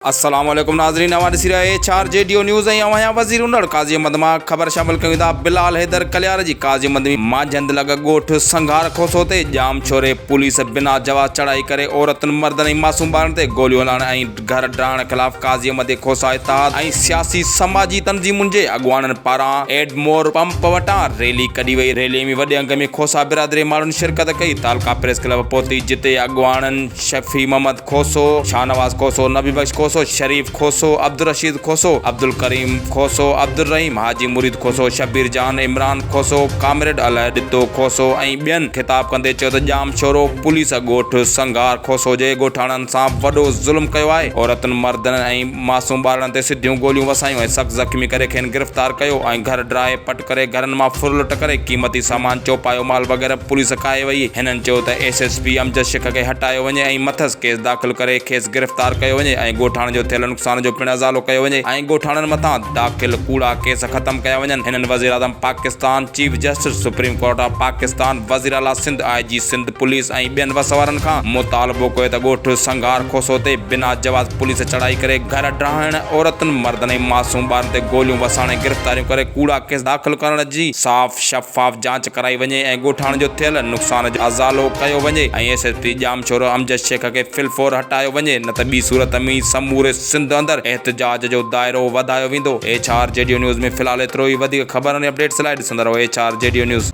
السلام عليڪم ناظرين اوهان ڏسي رهيا H R G D news ۽ اوهان آهيان وزير انڙ قاضي احمد مان خبر شامل ڪيون ٿا بلال حيدر ڪليار جي قاضي احمد ۾ مانجهند لڳ ڳوٺ سنگهار کوسو تي ڄام ڇوري پوليس بنا جواز چڙهائي ڪري عورتن مردن ۽ معصوم ٻارن تي گوليون هلائڻ ۽ گهر ڊاهڻ خلاف قاضي احمد جي کوسا اتحاد ۽ سياسي سماجي تنظيمن جي اڳواڻن پاران ايڊمور پمپ وٽان ريلي ڪڍي وئي ريلي ۾ وڏي انگ ۾ کوسا برادري ماڻهن شرڪت ڪئي تعلقه پريس ڪلب پهتي جتي اڳواڻن شفيع محمد کوسو، شاهنواز کوسو، نبي بخش کوسو، شريف کوسو، عبدالرشيد کوسو، عبدالڪريم کوسو، عبدالرحيم، حاجي مريد کوسو، شبير جان، عمران کوسو، ڪامريڊ الهه ڏتو کوسو ۽ ٻين خطاب ڪندي چيو ته ڄامشورو پوليس ڳوٺ سنگهار کوسو جي ڳوٺاڻن سان وڏو ظلم ڪيو آهي، عورتن، مردن ۽ معصوم ٻارڙن تي سڌيون گوليون وسايون ۽ سخت زخمي ڪري کين گرفتار ڪيو ۽ گهر ڊاهي پٽ ڪري گهرن مان ڦر لٽ ڪري قيمتي سامان چوپايو مال وغيره پوليس ڪاهي وئي. هنن چيو ته S S P Amjad Shaikh کي هٽايو وڃي ۽ مٿس ڪيس داخل ڪري کيس گرفتار ڪيو وڃي ۽ ڳوٺاڻن جو ٿيل نقصان جو پڻ ازالو ڪيو وڃي ۽ ڳوٺاڻن مٿان داخل ڪوڙا ڪيس ختم ڪيا وڃن. هنن وزيراعظم Pakistan, chief justice supreme court of Pakistan, وزيراعليٰ سنڌ، آء جي سنڌ پوليس ۽ ٻين وس وارن کان مطالبو ڪيو ته ڳوٺ سنگهار کوسو تي بنا جواز پوليس چڙهائي ڪري گهر ڊاهڻ، عورتن، مردن ۽ معصوم ٻارن تي گوليون وسائڻ ۽ گرفتاريون ڪري ڪوڙا ڪيس داخل ڪرڻ جي صاف شفاف جاچ ڪرائي وڃي ۽ ڳوٺاڻن جو ٿيل نقصان جو ازالو ڪيو وڃي ۽ S S P Jamshoro Amjad Shaikh کي في الفور هٽايو وڃي نه ته ٻي صورت ۾ سموري سنڌ اندر احتجاج جو دائرو وڌايو ويندو. H R G D news ۾ في الحال ايترو ئي وڌيڪ خبرن ۽ اپڊيٽس لاء ڏسندا رهو H R G D news.